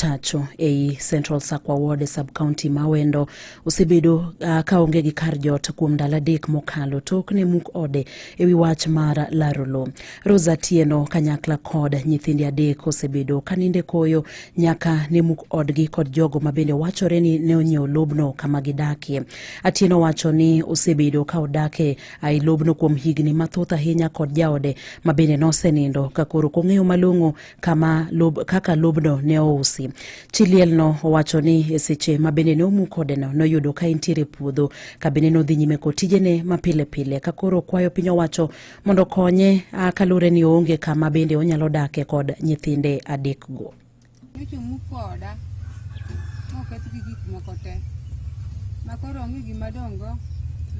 Otacho ei Central Sakwa Ward e sub-county ma Awendo osebedo kaonge gi kar jot kuom ndalo 3 mokalo tok ne muk ode e wi wach mar laro lowo. Rose Atieno kanyakla kod nyithinde 3 osebedo kaninde koyo nyaka ne muk odgi kod jogo ma bende wachore ni ne onyiewo lobno kama gidakie. Atieno wacho ni osebedo ka odak e lobno kuom higni mathoth ahinya kod jaode ma bende nosenindo ka koro ok ong'eyo malong'o kama kaka lobno ne ousi. Chi lielno owacho ni e seche ma bende ne omuk odeno noyudo ka entiere puodho ka bende nodhi nyime kod tijene ma pile pile ka koro kwayo piny owacho mondo okonye kaluwore ni oonge kama bende onyalo dake kod nyithinde 3 go. Nyocha omuk koda moketh gi gik moko te ma koro onge gima dongo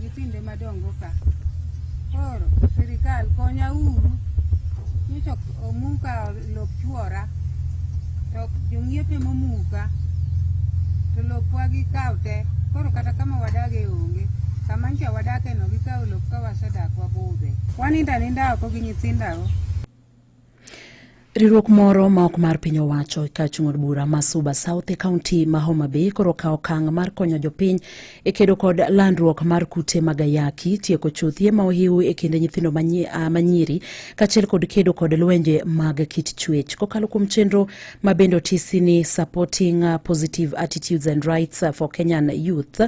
nyithinde madongo ka. Koro sirikal konya uru, nyocha omuka lop chuora to jong'iepe momuka to lopwa gikaw te, koro kata kama wadage onge. Kama nyocha wadake no gikawo lop ka wasedak wabudhe. Wanindo aninda oko gi nyithindago. Riwruok moro ma ok mar piny owacho ka chung' od bura ma Suba South e kaunti ma Homa Bay koro okawo okang' mar konyo jopiny e kedo kod landruok mar kute mag ayaki, tieko chuth yie ma ohiw e kinde nyithindo manyiri kaachiel kod kedo kod lwenje mag kit chwech. Kokalo kuom chenro ma bende otisi ni Supporting Positive Attitudes and Rights for Kenyan Youth,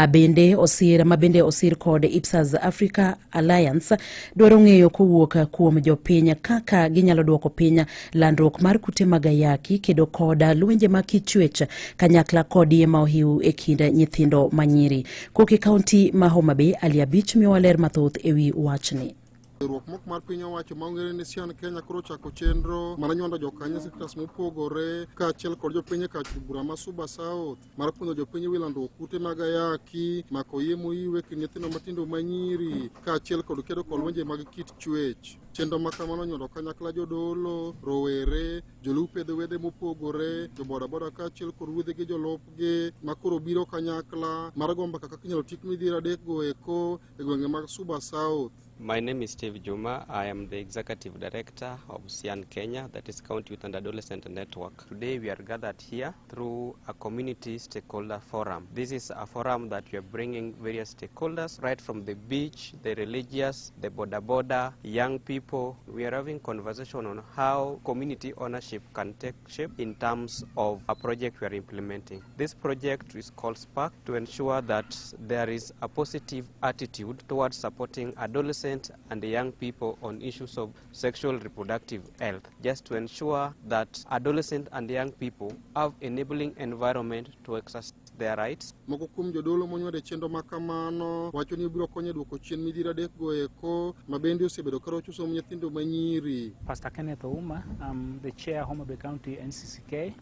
bende osir ma bende osir kod IPSAS Africa Alliance dwaro ng'eyo kowuok kuom jopiny kaka ginyalo duoko piny landruok mar kute mag ayaki, kedo kod lwenje mag kit chwech kanyakla kod yie ma ohiw e kind nyithindo manyiri. Kowuok e kaunti ma Homa Bay, Ali Abich miyowa ler mathoth e wi wachni. Riwruok mok mar piny owacho ma ong'ere ni Sian Kenya koro ochako chenro mar nywando jokanyo e sectors mopogore kaachiel kod jopiny e kar bura ma Suba South mar puonjo jopiny wi landruok kute mag ayaki, mako yie mohiw e kind nyithindo matindo manyiri kaachiel kod kedo kod lwenje mag kit chwech. Chenro ma kamano onywando kanyakla jodolo, rowere, jolupo e dho wedhe mopogore, jo bodaboda kaachiel kod ruodhi gi jolupgi ma koro biro kanyakla mar go mbaka kaka inyalo tiek midhiero 3 go eko e gwenge mag Suba South. My name is Steve Juma. I am the Executive Director of Sian Kenya, that is County Youth and Adolescent Network. Today we are gathered here through a community stakeholder forum. This is a forum that we are bringing various stakeholders right from the beach, the religious, the boda boda, young people. We are having conversation on how community ownership can take shape in terms of a project we are implementing. This project is called SPARK to ensure that there is a positive attitude towards supporting adolescent and young people on issues of sexual reproductive health, just to ensure that adolescent and young people have enabling environment to exercise their rights. Moko kuom jodolo monywando e chenro ma kamano wacho ni obiro konyo e duoko chien midhiero 3 go eko ma bende osebedo ka rocho somb nyithindo manyiri. Pastor Kenneth Ouma, I'm the chair Homa Bay County NCCK,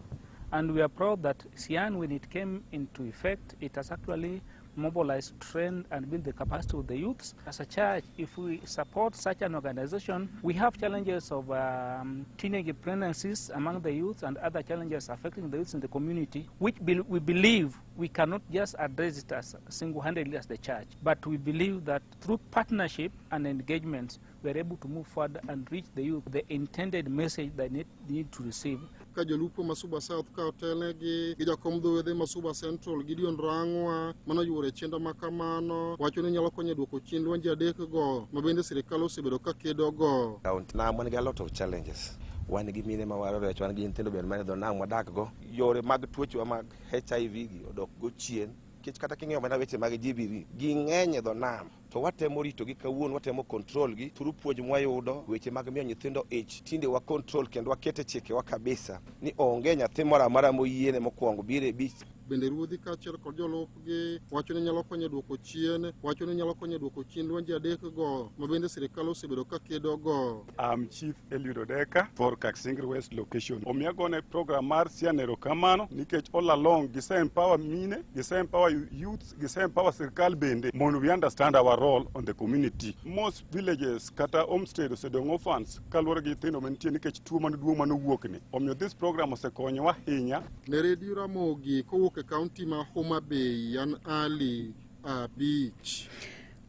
and we are proud that Sian, when it came into effect, it has actually mobilized, trained and built the capacity of the youths. As a church, if we support such an organization, we have challenges of teenage pregnancies among the youth and other challenges affecting the youths in the community, which we believe we cannot just address it as single-handedly as the church, but we believe that through partnership and engagement, we are able to move forward and reach the youth the intended message they need to receive. Ka jolupo ma Suba South ka otelnegi gi jakom dho wedhe ma Suba Central Gideon Rang'wa mano yuoro e chenro ma kamano wacho ni nyalo konyo e duoko chien lwenje 3 go ma bende sirikal osebedo ka kedo go. Kaunti nam wan gi a lot of challenges. Wan gi mine ma waro rech, wan gi nyithindo bende manie dho nam wadak go. Yore mag tuochewa mag HIV gi odok go chien nikech kata king'iyo mana weche mag GBV ging'eny e dho nam. To watemo ritogi kawuono, watemo control gi through puonj mwayudo, weche mag miyo nyithindo ich tinde wa control kendo wakete chikewa kabisa ni onge nyathi moro amora moyiene mokwongo biro e beach. Bende ruodhi kaachiel kod jolupgi wacho ni nyalo konyo e duoko chien, wacho ni nyalo konyo e duoko chien lwenje 3 go ma bende sirikal osebedo ka kedo go. I'm Chief Eliud Odeka for Kaksingri West location. Omiyo agone program mar Sian erokamano nikech all along gise empower mine, gise empower youths, gise empower sirikal bende mondo we understand our role on the community. Most villages kata homestead osedong' orphans kaluwore gi nyithindo mantie nikech tuo maduong' manowuok ni. Omiyo this program osekonyowa ahinya. Ne Radio Ramogi kowuok e kaunti ma Homa Bay, an Ali Abich.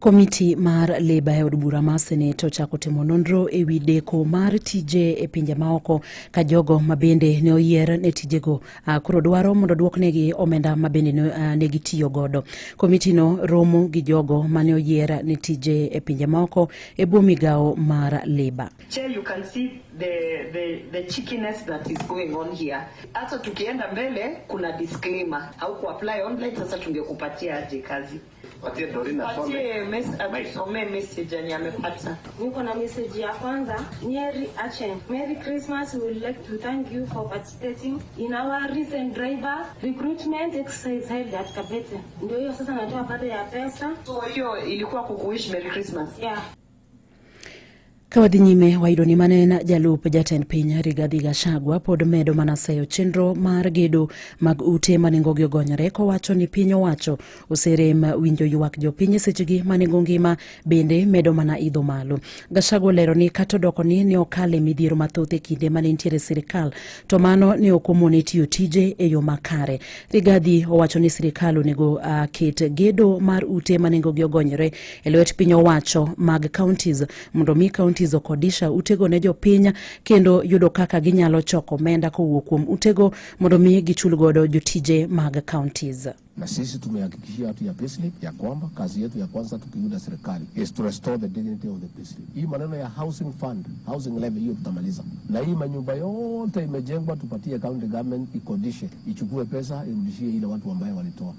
Komiti mar Labour e od bura mar Senate ochako timo nonro e wi deko mar tije e pinje maoko ka jogo ma bende ne oyier ne tijego koro dwaro mondo duoknegi omenda ma bende ne gitiyo godo. Komitino romo gi jogo mane oyier ne tije e pinje maoko e bwo migawo mar Labour. Chair, you can see the cheekiness that is going on here. Hata tukienda mbele kuna disclaimer. Hauku apply online, sasa tungekupatia aje kazi? Patie Dorina asome. Patie atusomee message yenye amepata. Niko na message ya kwanza. Nyeri Achen. Merry Christmas. We would like to thank you for participating in our recent driver recruitment exercise held at Kabete. Ndio hiyo sasa natoa pata ya pesa. So hiyo ilikuwa kukuwish Merry Christmas. Yeah. Ka wadhi nyime wayudo ni mane en jalup jatend piny Rigathi Gachagua pod medo mana seyo chenro mar gedo mag ute ma nengogi ogonyore kowacho ni piny owacho oserem winjo ywak jopiny e sechegi ma nengo ngima bende medo mana idho malo. Gachagua olero ni kata odoko ni ne okale midhiero mathoth e kinde mane nitiere sirikal to mano ne ok omone tiyo tije e yo makare. Rigathi owacho ni sirikal onego ket gedo mar ute ma nengogi ogonyore e lwet piny owacho mag counties mondo mi counties okodisha utego ne jopiny kendo yudo kaka ginyalo choko omenda kowuok kuom utego mondo mi gichul godo jotije mag counties. Na sisi tumehakikishia watu ya payslip ya kwamba kazi yetu ya kwanza tukiunda serikali is to restore the dignity of the payslip. Hii maneno ya housing fund, housing levy hiyo tutamaliza. Na hii manyumba yote imejengwa tupatie county government ikodishe, ichukue pesa irudishie ile watu ambaye walitoa.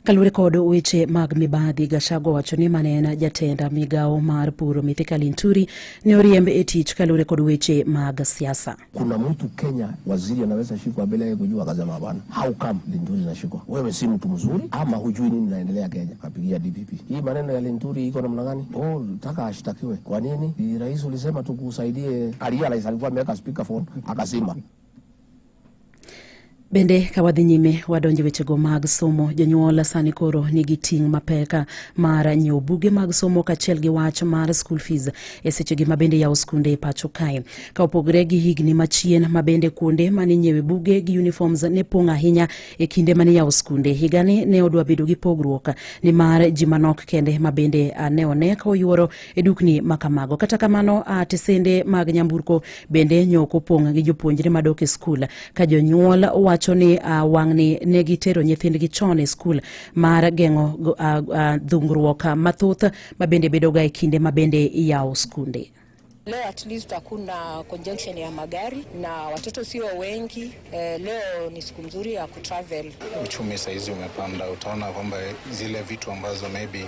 Kaluwore kod weche mag mibadhi, Gachagua wacho ni mane en jatend migawo mar puro Mithika Linturi ne oriemb e tich kaluwore kod weche mag siasa. Kuna mtu Kenya waziri anaweza shikwa bila yeye kujua, akasema hapana. How come Linturi inashikwa? Wewe si mtu mzuri ama hujui nini inaendelea Kenya? Kapigia DPP. Hii maneno ya Linturi iko namna gani? Oh, nataka ashtakiwe. Kwa nini? Ni rais ulisema tukusaidie. Alia alikuwa ameweka speakerphone akasima. Bende ka wadhi nyime wadonjo wechego mag somo, jonyuol sani koro nigi ting' mapek mar nyiewo buge mag somo kaachiel gi wach mar school fees e sechegi ma bende yawo skunde e pacho kae. Ka opogore gi higni machien ma bende kuonde mane inyiewe buge gi uniforms ne pong' ahinya e kinde mane yawo skunde, higani ne odwa bedo gi pogruok nimar ji manok kende ma bende ne one ka oyuoro e dukni makamago. Kata kamano, tesende mag nyamburko bende nyok opong' gi jopuonjre madok e skul ka jonyuol wacho ni wang'ni ne gitero nyithindgi chon e skul mar geng'o dhungruok mathoth ma bende bedoga e kinde ma bende iyawo skunde. Leo at least hakuna congestion ya magari na watoto sio wengi. Leo ni siku nzuri ya kutravel. Uchumi saizi umepanda, utaona kwamba zile vitu ambazo maybe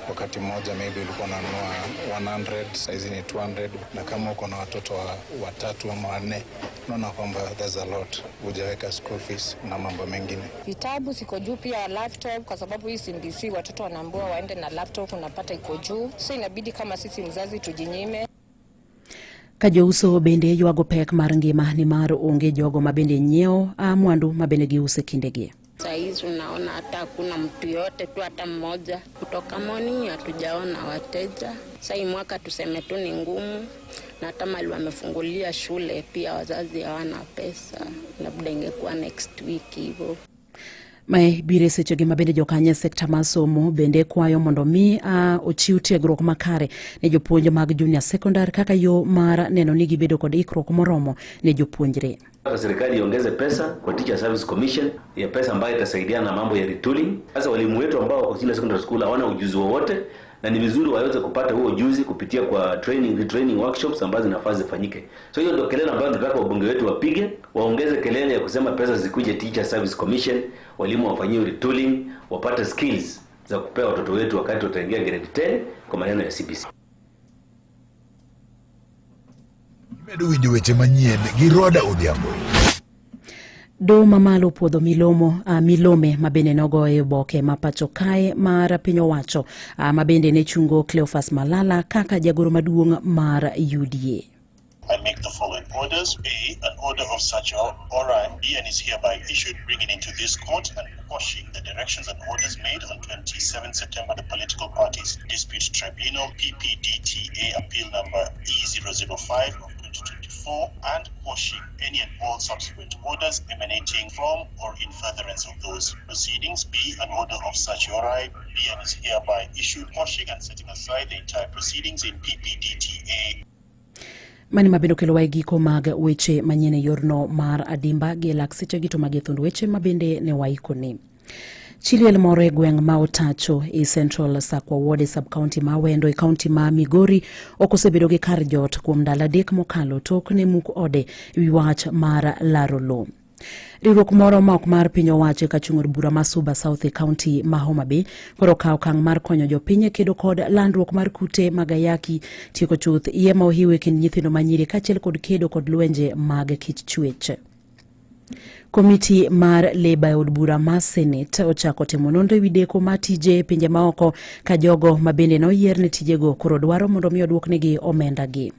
wakati mmoja maybe ulikuwa unanunua 100 saizi ni 200, na kama uko na watoto watatu ama wanne unaona kwamba there's a lot, hujaweka school fees na mambo mengine. Vitabu ziko juu, pia laptop, kwa sababu hii CBC watoto wanaambiwa waende na laptop, unapata iko juu, so inabidi kama sisi mzazi tujinyime. Ka jouso bende ywago pek mar ngima nimar onge jogo ma bende nyiewo mwandu ma bende giuso e kindegi. Saizi unaona hata hakuna mtu yote tu hata mmoja. Kutoka morning hatujaona wateja. Sai mwaka tuseme tu ni ngumu, na hata mali wamefungulia shule pia wazazi hawana pesa, labda ingekuwa next week hivyo. Mae biro e sechegi ma bende jokanyo e sekta mar somo bende kwayo mondo mi ochiw tiegruok makare ne jopuonj mag junior secondary kaka yo mar neno ni gibedo kod ikruok moromo ne jopuonjre. Serikali iongeze pesa kwa Teacher Service Commission ya pesa ambayo itasaidia na mambo ya retooling. Sasa walimu wetu ambao wako senior secondary school hawana ujuzi wowote, na ni vizuri waweze kupata huo ujuzi kupitia kwa training, retraining workshops ambazo zinafaa zifanyike. So hiyo ndio kelele ambayo tunataka wabunge wetu wapige, waongeze kelele ya kusema pesa zikuje Teacher Service Commission, walimu wafanyiwe retooling, wapate skills za kupea watoto wetu wakati wataingia grade 10 kwa maneno ya CBC. Imedo winjo weche manyien gi Roda Odhiambo. Doho mamalo puodho milome ma bende nogo e oboke ma pacho kae mar piny owacho ma bende ne chungo Cleophas Malala kaka jagoro maduong' mar UDA. I make the following orders. A, an order of such ora be and is hereby issued, bringing into this court and quashing the directions and orders made on 27 September the Political Parties Dispute Tribunal, PPDTA Appeal Number E005 of 2024, and quashing any and all subsequent orders emanating from or in furtherance of those proceedings, be an order of certiorari, be and is hereby issued, quashing and setting aside the entire proceedings in PPDTA. Mani mabende okelowa e giko mag weche manyien e yorno mar adimba gi e lak sechegi to magi e thund weche mabende ne waikoni. Chi liel moro e gweng' ma Otacho e Central Sakwa Ward e sub-county ma Awendo e kaunti ma Migori ok osebedo gi kar jot kuom ndalo adek mokalo tok ne muk ode e wi wach mar laro lowo. Riwruok moro ma ok mar piny owacho ka chung' od bura ma Suba South e kaunti ma Homa Bay koro okawo okang' mar konyo jopiny e kedo kod landruok mar kute mag ayaki, tieko chuth iye ma ohiw e kind nyithindo ma nyiri kaachiel kod kedo kod lwenje mag kit chwech. Komiti mar Labour e od bura ma Senate ochako timo nonro e wi deko mar tije e pinje maoko ka jogo ma bende noyier ne tijego koro dwaro mondo mi oduoknegi omendagi.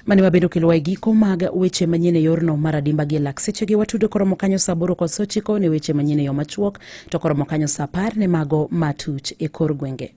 Mani mabende okelowa e giko mag weche manyien e yorno mar adimba gi e lak sechegi watudo koromo kanyo saa aboro kod saa ochiko ne weche manyien e yo machuok to koromo kanyo saa apar ne mago matuch e kor gwenge.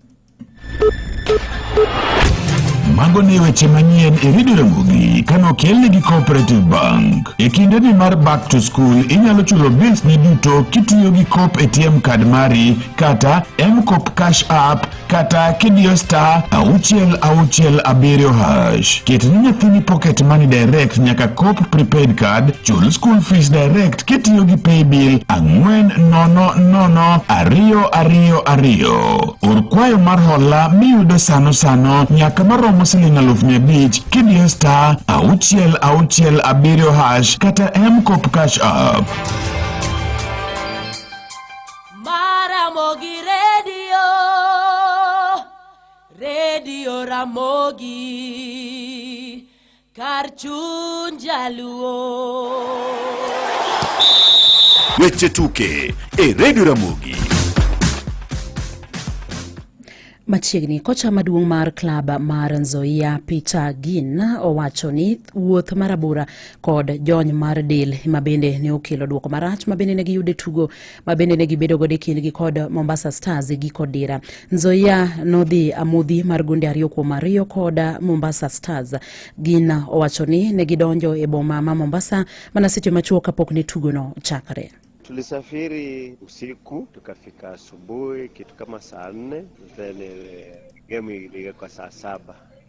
Mago ne weche manyien e Radio Ramogi kane okelni gi Cooperative Bank. E kindeni mar back to school inyalo chulo bills ni duto kitiyo gi Coop ATM card mari kata M-Coop Cash App kata kidiyo star 667 hash. Ket ne nyathini pocket money direct nyaka Coop prepaid card, chul school fees direct kitiyo gi paybill 400 222. Or kwayo mar hola miyudo sano sano nyaka maromo siling 500,000 kidiyo star 667 hash kata M-Kopa Cash App. Maramogi Radio, Radio Ramogi, kar chuny jaluo. Weche tuke e Radio Ramogi. Machiegni, kocha maduong' mar klab mar Nzoia Peter Gin owacho ni wuoth mar abora kod jony mar del ma bende ne okelo duoko marach ma bende ne giyudo e tugo ma bende ne gibedo godo e kindgi kod Mombasa Stars e giko dira. Nzoia nodhi amodhi mar gonde 2-2 kod Mombasa Stars. Gin owacho ni ne gidonjo e boma ma Mombasa mana seche machuok kapok ne tugono chakre. Tulisafiri usiku tukafika asubuhi kitu kama saa 4, then game iliwekwa saa 7.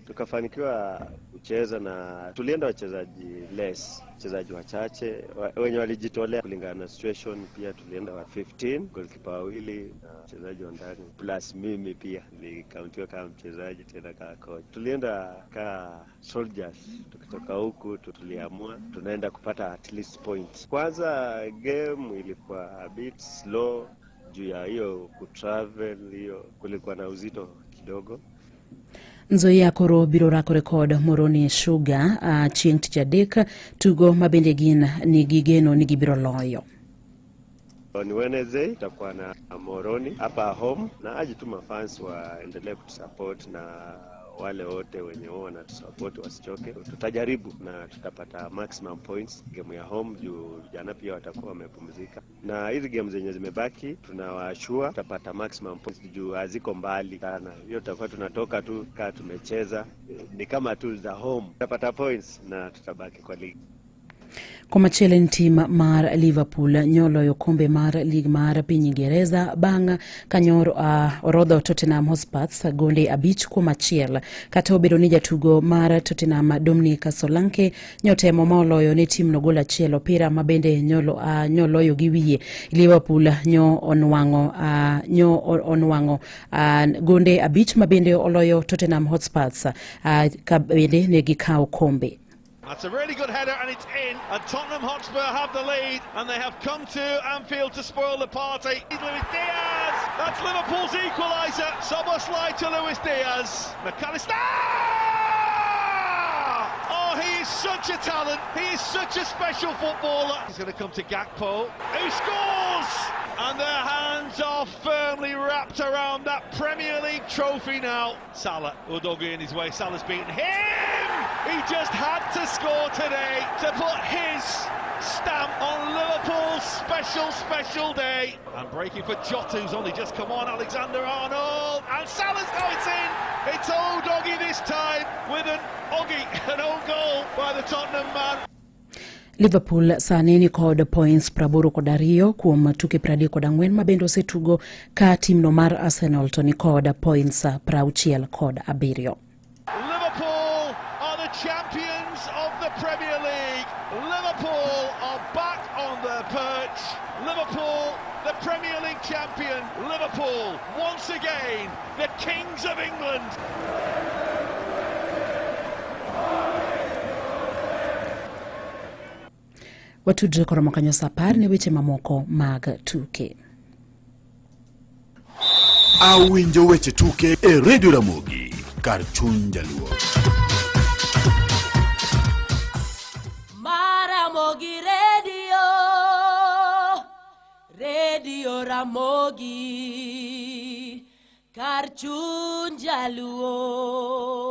Tukafanikiwa kucheza na tulienda wachezaji less, wachezaji wachache wenye walijitolea kulingana na situation. Pia tulienda wa 15, goalkeeper wawili na wachezaji wa ndani plus mimi pia nilikauntiwa kama mchezaji tena kama coach. Tulienda ka soldiers, tukitoka huku tuliamua tunaenda kupata at least point. Kwanza game ilikuwa a bit slow juu ya hiyo kutravel, hiyo kulikuwa na uzito kidogo. Nzoia koro biro rakore kod Moroni Sugar chieng' tich adek, tugo ma bende gin nigi geno ni gibiro loyo. On Wednesday tutakuwa na Moroni hapa home, na aje tu mafans waendelee kutusupport na wale wote wenye wao wanatusupport wasichoke. Tutajaribu na tutapata maximum points game ya home juu jana pia watakuwa wamepumzika, na hizi game zenye zimebaki tunawaashua tutapata maximum points juu haziko mbali sana. Hiyo tutakuwa tunatoka tu kaa tumecheza ni kama tu za home, tutapata points na tutabaki kwa ligi. Komachielo en tim mar Liverpool nyoloyo okombe mar lig mar piny Ingereza bang' ka nyor orodho Tottenham Hotspur gonde 5-1. Kata obedo ni jatugo mar Tottenham Dominic Solanke nyotemo ma oloyo ne timno gol achiel, opira ma bende nyoloyo gi wiye, Liverpool nyo onwang'o gonde 5 ma bende oloyo Tottenham Hotspur ka bende ne gikawo kombe. That's a really good header and it's in, and Tottenham Hotspur have the lead, and they have come to Anfield to spoil the party. Luis Diaz, that's Liverpool's equaliser. Szoboszlai to Luis Diaz. McAllister! Oh, he is such a talent. He is such a special footballer. He's going to come to Gakpo, who scores! And their hands are firmly wrapped around that Premier League trophy now. Salah, Udogie in his way. Salah's beaten him! He just had to score today to put his stamp on Liverpool's special, special day. And breaking for Jota, who's only just come on, Alexander Arnold. And Salah's, oh, it's in! It's old Oggy this time with an Oggy, an own goal by the Tottenham man. Liverpool sani ni kod points 82 kuom tuke 34 ma bende osetugo ka timno mar Arsenal to ni kod points 67. Liverpool are the champions of the Premier League. Liverpool are back on their perch. Liverpool, the Premier League champion. Liverpool, once again, the kings of England. Watudre koromo kanyo saa 10 ne weche mamoko mag tuke. Awinjo weche tuke e Radio Ramogi kar chuny jaluo. Maramogi Radio, Radio Ramogi, kar chuny jaluo.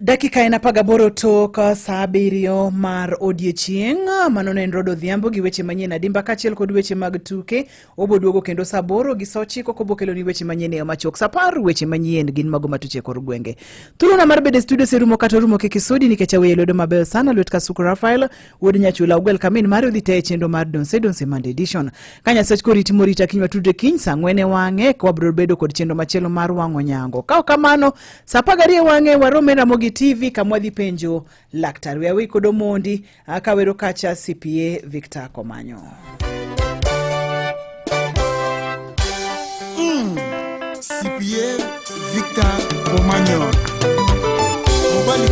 Dakika en 18 tok saa 7 mar odiechieng'. Mano ne en Rodo Odhiambo gi weche manyien adimba kaachiel kod weche mag tuke. Oboduogo kendo saa 8 gi saa 9 kobokeloni weche manyien e yo machuok. Saa 10 weche manyien gin mago matuche e kor gwenge. Thuolona mar bedo e studio oserumo kata orumo kik isudi nikech aweye lwedo mabeyo sana lwet Kasuku Rafael wuod Nyachula Ogwel kamin mare odhi taye chenro mar Donse Donse Monday Edition. Ka Nyasach koriti morita kiny watudre kiny saa 4 e wang'e ka wabiro bedo kod chenro machielo mar wang'o nyango. Ka ok kamano Saa 12 wang'e warom e Ramogi TV kama wadhi penjo laktar. We aweyi kod Omondi kawero kacha CPA Victor Komanyo. CPA Victor Komanyo. Mobali.